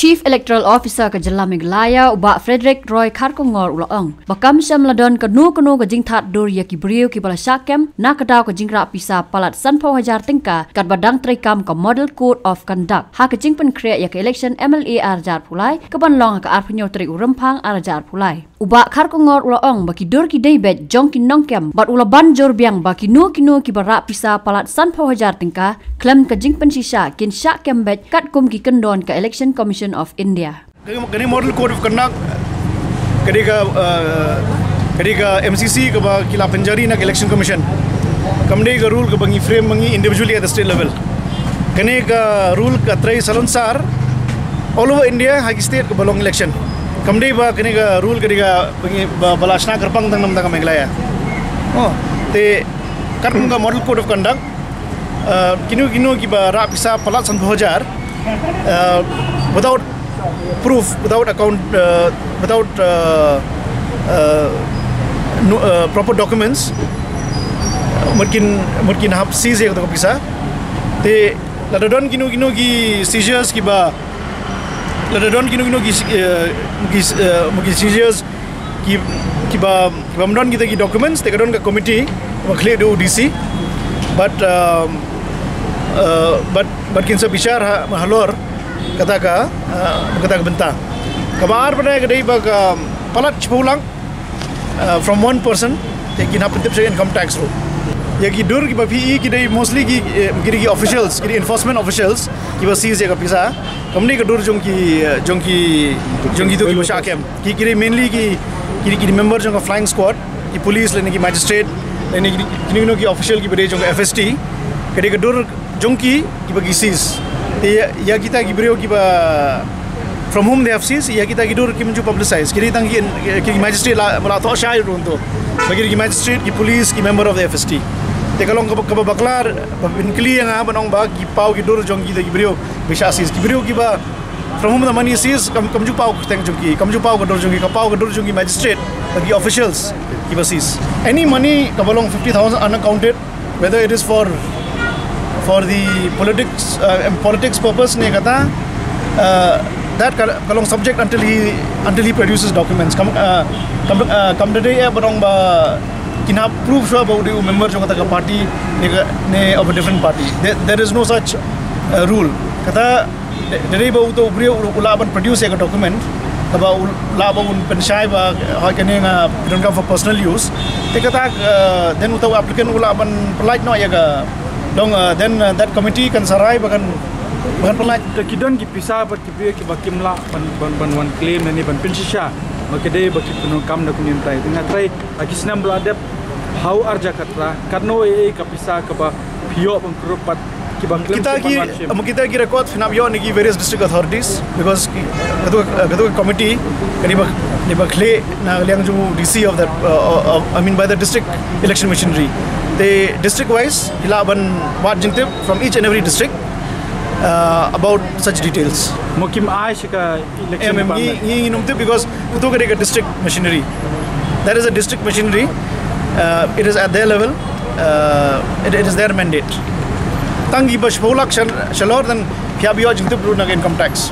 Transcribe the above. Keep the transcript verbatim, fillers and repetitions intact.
Chief Electoral Officer ka jylla Meghalaya, u Bah Frederick Roy Kharkongor, u la ong ba kam shym la don kano kano ka jingthad dur ïa ki briew kiba la shah kem na ka daw ka jingrah pisa palat sanphew hajar tyngka katba dang treikam ka Model Code of Conduct ha ka jingpynkhreh ïa ka election M L A ar hajar arphew lai, kaban long ha ka arphew hynñiew tarik u Rymphang ar hajar arphew lai. U Bah Kharkongor u la ong ba ki dur ki dei beit jong ki nongkem, bad u la ban jur biang ba kino kino kiba rah pisa palat sanphew hajar tyngka khlem ka jingpynshisha kin shah kem beit katkum ki kyndon ka Election Commission of India. Kane, kane Model Code of Conduct ka dei ka, eh, ka dei ka M C C kaba ki la pynjari na ka Election Commission. Kam dei ka rule kaba ngi frame ma ngi individually at the state level. Kane ka rule ka trei salonsar all over India ha ki state kaba long election. Kam dei ba kane ka rule ka dei kaba ngi, ba, ba la shna kyrpang tang na ka bynta ka Meghalaya. Oh, te katkum ka Model Code of Conduct, eh, kino kino kiba rah pisa palat sanphew hajar, eh, without proof, without account, uh, without, uh, uh, no, uh, proper documents, mut kin, mut kin hap seize ïa kato ka pisa. Te lada don kino kino ki seizures kiba, lada don kino kino ki, uh, ki, uh, ki seizures ki, kiba, kibym don kita ki documents, te ka don ka committee ba khlieh da u D C. But, um, uh, but, but kin sa bishar ha, halor kata ka, uh, kata ka bynta. Kaba ar pat ka dei ba ka palat shiphew lak, uh, from one person, te kin hap pyntip sha income tax ruh. Ïa ki dur kiba phi i ki dei mostly ki, eh, ki dei ki officials, ki dei enforcement officials kiba seize ïa ka pisa. Kam dei ka dur jong ki, eh, jong ki, jong kito kiba shah kem. Ki, ki dei mainly ki, ki dei, ki dei member jong ka flying squad, ki police lane ki magistrate lane ki, kino kino ki official kiba dei jong ka F S T. Ka dei ka dur jong ki kiba ki seize. Te ïa, ïa kita ki briew kiba, from whom they have seized, ïa kita ki dur kim ju publicize. Ki dei tang ki, ki magistrate la, la thoh shai ruh to. Ba ki dei ki magistrate, ki police, ki member of the F S T. Te ka long kaba, kaba bakla, ba pynkylli ïa nga ban ong ba ki paw ki dur jong kita ki briew ba shah seize. Ki briew kiba from whom the money is seized, kam, kam ju paw kyrteng jong ki, kam ju paw ka dur jong ki, ka paw ka dur jong ki magistrate, ki officials kiba seize. Any money kaba long fifty thousand unaccounted, whether it is for, for the politics, uh, em, politics purpose ne kata, uh, that ka, ka long subject until he, until he produces documents. Kam, uh, kam, uh, kam da dei eh ba ong ba kin hap proof shuwa ba u dei u member jong kata ka party ne ka, ne of a different party. There, there is no such, uh, rule. Kata da, da dei ba uto u briew u, u lah ban produce ïa ka document kaba u lah ba un pynshai ba, ha, kane nga pyndonkam for personal use. Te kata, uh, then uto u applicant u lah ban pynlait noh ïa ka dong, uh, then, uh, that committee kan sa rai ba kan, ba kan pynlait. Te ki don ki pisa bad ki briew kiba kim lah ban, ban, ban wan claim ne ban pynshisha ba ki dei ba ki pyndonkam da kumne kumtai. Te nga trai ha ki snem ba la dep, ha u ar hajar khatar, katno ei ei ka pisa kaba phi ïoh ban kyrpad kiba khlem kita ki, ban shim. Among kita ki record phin hap ïoh na ki various district authorities, because ki, kato, kato ka committee ka dei ba, dei ba khlieh na liang jong u D C of that, uh, uh, uh, I mean by the district election machinery. Te district wise ki lah ban wad jingtip from each and every district, uh, about such details. Mo kim ai sha ka election department. Ngi, ngi ngim tip because kato ka dei ka district machinery. That is a district machinery. Uh, it is at their level. Uh, it, it is their mandate. Tang kiba shiphew lak sha, shalor, then phi hap ïoh jingtip ruh na ka income tax.